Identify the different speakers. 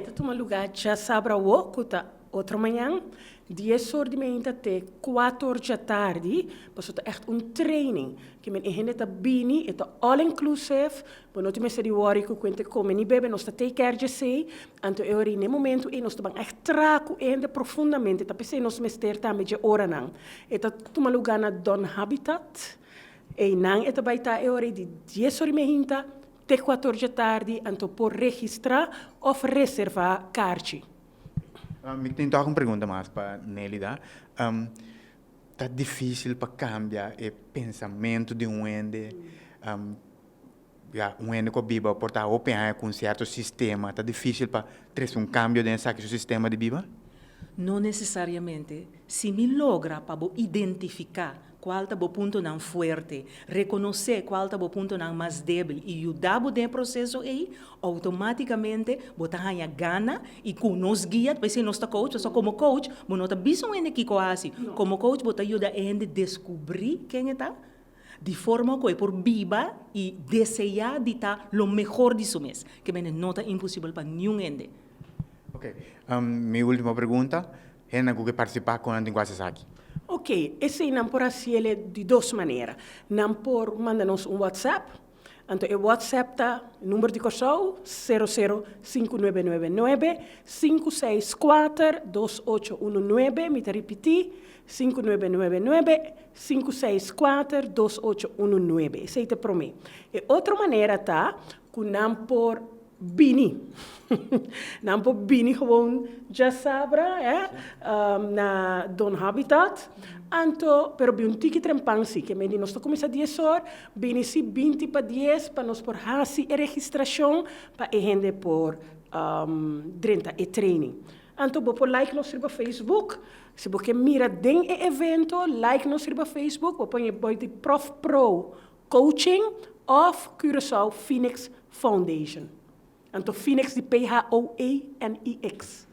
Speaker 1: E ta tuma lugá djasabra awo, ku ta otro mañan, 10 or di mainta te 4 or djatardi, pasobra ta echt un training. Ke men e hende ta bini, e ta all inclusive, bo no tin mester di worry ku kuente kome ni bebe, nos ta take care di esei. Anto e ora ei, momento ei nos ta ban echt traha ku e hende profundamente, ta p'esei nos mester tambe dje oranan. E ta tuma lugá na Don Habitat, einan e ta bai ta e ora ei di 10 or di mainta te 4 or djatardi, anto por registrá òf reservá karchi.
Speaker 2: Mi tin toch un pregunta mas pa Nelida. Ta difísil pa kambia e pensamentu di un hende, ya, un hende ku biba por ta hopi aña ku un sierto sistema, ta difísil pa trese un kambio den esaki su sistema di biba?
Speaker 3: No nesesariamente. Si mi logra pa bo identifiká kua ta bo puntonan fuerte, rekonosé kua ta bo puntonan mas débil i yuda bo den e proseso ei, outomátikamente bo ta haña gana i ku nos guia, pues si nos ta coach, so komo coach, bo no ta bisa un hende kiko hasi. Komo coach bo ta yuda e hende deskubrí ken e ta, di forma ku e por biba i deseá di ta lo mehor di su mes. Ke men no ta imposibel pa ningun hende.
Speaker 2: Ok. Mi último pregunta. Hende ku ke partisipá, kon nan tin ku hasi esaki?
Speaker 1: Ok, esei nan por hasié di dos manera. Nan por manda nos un WhatsApp. Anto e WhatsApp ta number di Kòrsou 005999 564 2819. Mi ta ripití: 5999 564 2819. Esei ta promé. E otro manera ta ku nan por bini. Nan por bini gewoon djasabra na Don Habitat. Anto, pero bin un tiki trempan si, ke men di nos ta kuminsá 10 or, bini si 9:40 pa nos por hasi e registrashon pa e hende por drenta e training. Anto bo por like nos riba Facebook. Si bo ke mira den e evento, like nos riba Facebook, bo pone bou di Prof Pro Coaching òf Curaçao Phoenix Foundation. Anto Phoenix di Phoenix.